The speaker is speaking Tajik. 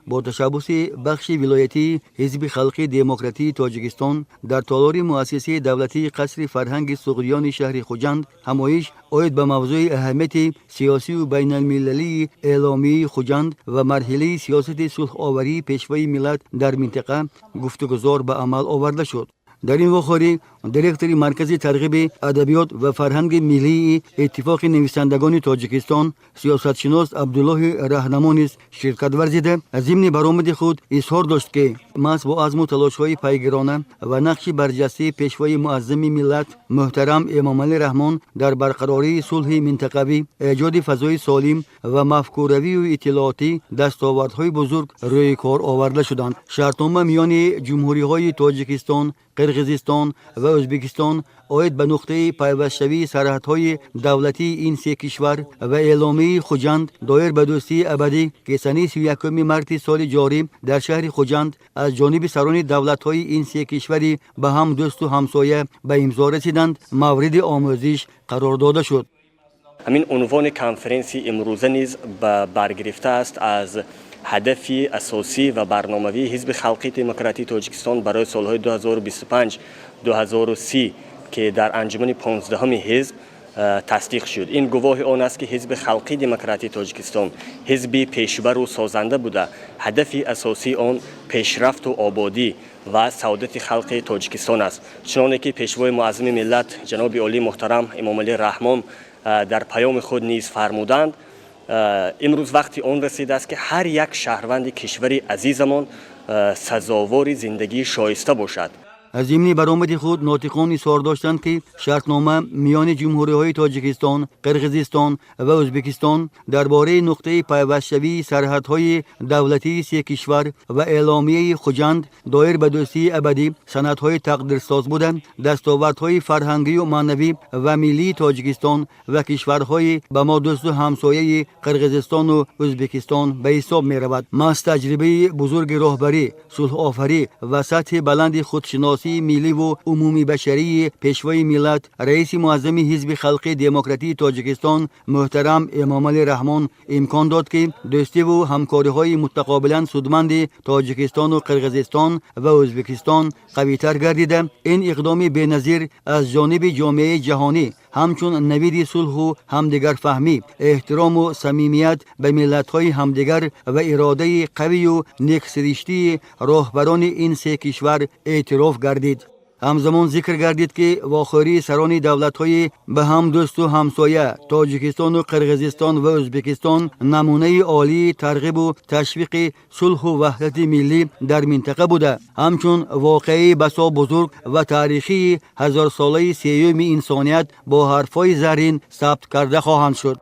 Бо ташаббуси бахши вилоятии Ҳизби халқии демократии Тоҷикистон дар толори муассисаи давлатии Қасри фарҳанги Суғдиёни шаҳри Хуҷанд ҳамоиш оид ба мавзӯи аҳамияти сиёсию байналмилалии Эъломияи Хуҷанд ва марҳилаи сиёсати сулҳоварии Пешвои миллат дар минтақа гуфтугузор ба амал оварда шуд. Дар ин вохӯрӣ директори Маркази тарғиби адабиёт ва фарҳанги миллии Иттифоқи нависандагони Тоҷикистон, сиёсатшинос Абдуллоҳи Раҳнамо низ ширкат варзида, зимни баромади худ изҳор дошт, ки маҳз бо азму талошҳои пайгирона ва нақши барҷастаи Пешвои муаззами миллат муҳтарам Эмомалӣ Раҳмон дар барқарории сулҳи минтақавӣ, эҷоди фазои солим ва мафкуравию иттилоотӣ дастовардҳои бузург рӯи кор оварда шуданд. Шартнома миёни ҷумҳуриҳои Тоҷикистон, Қирғизистон ва Ӯзбекистон оид ба нуқтаи пайвастшавии сарҳадҳои давлатии ин се кишвар ва Эъломияи Хуҷанд доир ба дӯстии абадӣ, ки санаи 31 марти соли ҷорӣ дар шаҳри Хуҷанд аз ҷониби сарони давлатҳои ин се кишвари ба ҳам дӯсту ҳамсоя ба имзо расиданд, мавриди омӯзиш қарор дода шуд. Ҳамин унвони конференсии имрӯза низ баргирифта аст аз ҳадафи асосӣ ва барномавии Ҳизби халқии демократии Тоҷикистон барои солҳои 2025-2030, ки дар анҷумани 15-уми ҳизб тасдиқ шуд. Ин гувоҳи он аст, ки Ҳизби халқии демократии Тоҷикистон ҳизби пешбару созанда буда, ҳадафи асосии он пешрафту ободӣ ва саодати халқи Тоҷикистон аст. Чуноне ки Пешвои муаззами миллат, ҷаноби олии муҳтарам Эмомалӣ Раҳмон, дар паёми худ низ фармуданд, имрӯз вақти он расидааст, ки ҳар як шаҳрванди кишвари азизамон сазовори зиндагии шоиста бошад. Аз зимни баромади худ нотиқон изҳор доштанд, ки шартнома миёни ҷумҳуриҳои Тоҷикистон, Қирғизистон ва Ӯзбекистон дар бораи нуқтаи пайвастшавии сарҳадҳои давлатии се кишвар ва Эъломияи Хуҷанд доир ба дӯстии абадӣ санадҳои тақдирсоз буда, дастовардҳои фарҳангию маънавӣ ва миллии Тоҷикистон ва кишварҳои ба мо дӯсту ҳамсояи Қирғизистону Ӯзбекистон ба ҳисоб меравад. Маҳз таҷрибаи бузурги роҳбарӣ, сулҳофарӣ ва сатҳи баланди худшиносии милливу умумибашарии Пешвои миллат, раиси муаззами Ҳизби халқии демократии Тоҷикистон муҳтарам Эмомалӣ Раҳмон имкон дод, ки дӯстиву ҳамкориҳои мутақобилан судманди Тоҷикистону Қирғизистон ва Ӯзбекистон қавитар гардида, ин иқдоми беназир аз ҷониби ҷомеаи ҷаҳонӣ ҳамчун навиди сулҳу ҳамдигарфаҳмӣ, эҳтирому самимият ба миллатҳои ҳамдигар ва иродаи қавию нексириштии роҳбарони ин се кишвар эътироф гардид. Ҳамзамон зикр гардид, ки вохӯрии сарони давлатҳои ба ҳам дӯсту ҳамсоя Тоҷикистону Қирғизистон ва Ӯзбекистон намунаи олии тарғибу ташвиқи сулҳу ваҳдати миллӣ дар минтақа буда, ҳамчун воқеаи басо бузург ва таърихии ҳазорсолаи сеюми инсоният бо ҳарфҳои заррин сабт карда хоҳанд шуд.